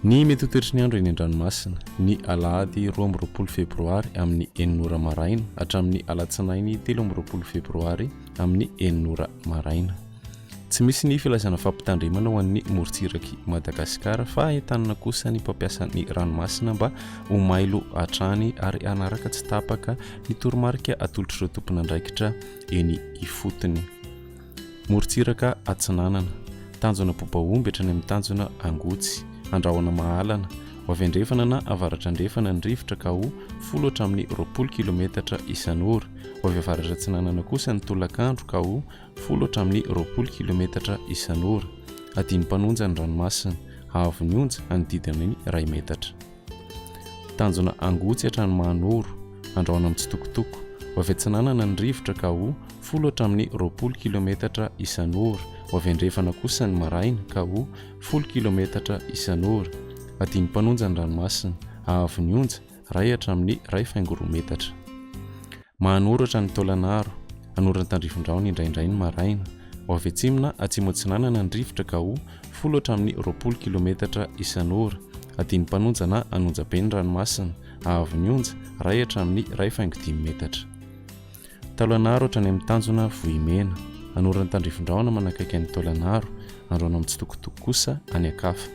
Ny mety ho toetry ny andro eny an-dranomasina, ny alahady 22 febroary amin'ny enina ora maraina hatramin'ny alatsinainy 23 febroary amin'ny enina ora maraina. Tsy misy ny filazana fampitandremana ho an'ny morontsirak'i Madagasikara fa entanina kosa ny mpampiasa ny ranomasina mba ho mailo hatrany ary hanaraka tsy tapaka ny toromarika atolotr'ireo tompon'andraikitra eny ifotony. Morontsiraka atsinanana. Tanjona Bobaomby hatrany amin'ny tanjona Angotsy. Andrahona Mahalana. Ho avy andrefana na avaratra andrefana ny rivotra ka ho folo hatramin'ny 20 kilometatra isan'ora. Ho avy avaratra atsinanana kosa ny tolakandro ka ho folo hatramin'ny 20 kilometatra isan'ora. Adin'ny-mpanonja ny ranomasina. Haavo ny onja hanodidina ny iray metatra. Tanjona Angotsy hatrany Mahanoro, Andrahona mitsitokotoko. Ho avy atsinanana ny rivotra ka ho folo hatramin'ny 20 kilometatra isan'ora. Ho avy andrefana kosa ny maraina ka ho folo kilometatra isan'ora. Adin'ny mpanonja ny ranomasina. Haavo ny onja, iray hatramin'ny iray faingo roa metatra. Mahanoro hatrany Taolagnaro, Anoran-tandrifindrahona indraindray ny maraina. Ho avy atsimo na atsimo atsinanana ny rivotra ka ho folo hatramin'ny 20 kilometatra isan'ora. Adin'ny mpanonja na an'onjabe ny ranomasina, haavo ny onja, iray hatramin'ny iray faingo dimy metatra. Taolagnaro hatrany amin'ny tanjona Vohimena. Anoran-tandrifindrahona manakaiky an'i Taolagnaro, Andrahona mitsitokotoko kosa any an-kafa.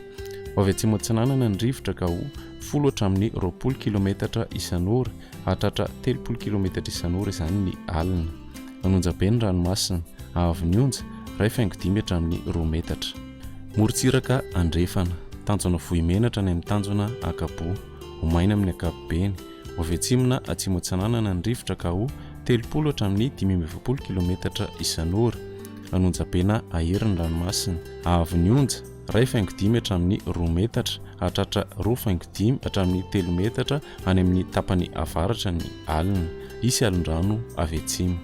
Ho avy atsimo atsinanana ny rivotra ka ho folo hatramin'ny 20 kilometatra isan'ora, hahatratra 30 kilometatra isan'ora izany ny alina. Manonja be ny ranomasina, haavo ny onja, iray faingo dimy hatramin'ny roa metatra. Morontsiraka andrefana, tanjona Vohimena hatrany amin'ny tanjona Ankaboa. Ho maina amin'ny ankapobeny. Ho avy atsimo na atsimo atsinanana ny rivotra ka ho 30 hatramin'ny 45 kilometatra isan'ora. Hanonja be na hahery ny ranomasina. Haavo ny onja, iray faingo dimy hatramin'ny roa metatra, hahatratra roa faingo dimy hatramin'ny telo metatra any amin'ny tapany avaratra ny alina. Hisy alon-drano avy atsimo.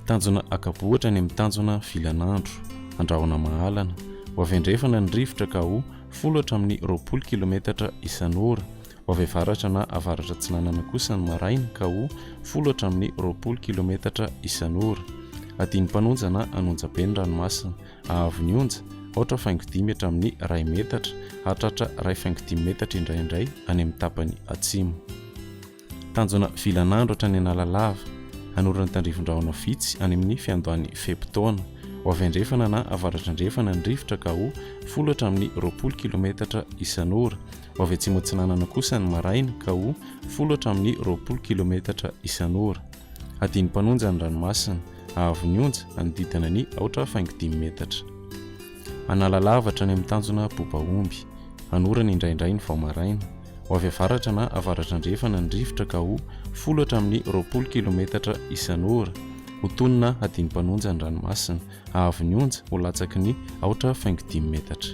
Tanjona Ankabohitra any amin'ny tanjona Vilanandro, Andrahona Mahalana. Ho avy andrefana ny rivotra ka ho folo hatramin'ny 20 kilometatra isan'ora. Ho avy avaratra na avaratra atsinanana kosa ny maraina ka ho folo hatramin'ny 20 kilometatra isan'ora. Adin'ny mpanonja na an'onjabe ny ranomasina. Haavo ny onja, aotra faingo dimy hatramin'ny iray metatra, hahatratra iray faingo dimy metatra indraindray any amin'ny tapany atsimo. Tanjona vilan'andro hatrany Analalava, hanorina tandrifin-drahona vitsy any amin'ny fiandohan'ny fe-potoana. Ho avy andrefana na avaratra-andrefana ny rivotra ka ho folo hatramin'ny 20 kilometatra isan'ora. Ho avy atsimo atsinanana kosa ny maraina ka ho folo hatramin'ny 20 kilometatra isan'ora. Hadino mpanonja ny ranomasina. Haavo ny onja, hanodidina ny aotra faingo dimy metatra. Analalava hatrany amin'ny tanjona Bobaomby. Hanorana indraindray ny vao maraina. Ho avy avaratra na avaratra andrefana ny rivotra ka ho folo hatramin'ny 20 kilometatra isan'ora. Ho tony na hadino mpanonja ny ranomasina. Haavo ny onja, ho latsaky ny aotra faingo dimy metatra.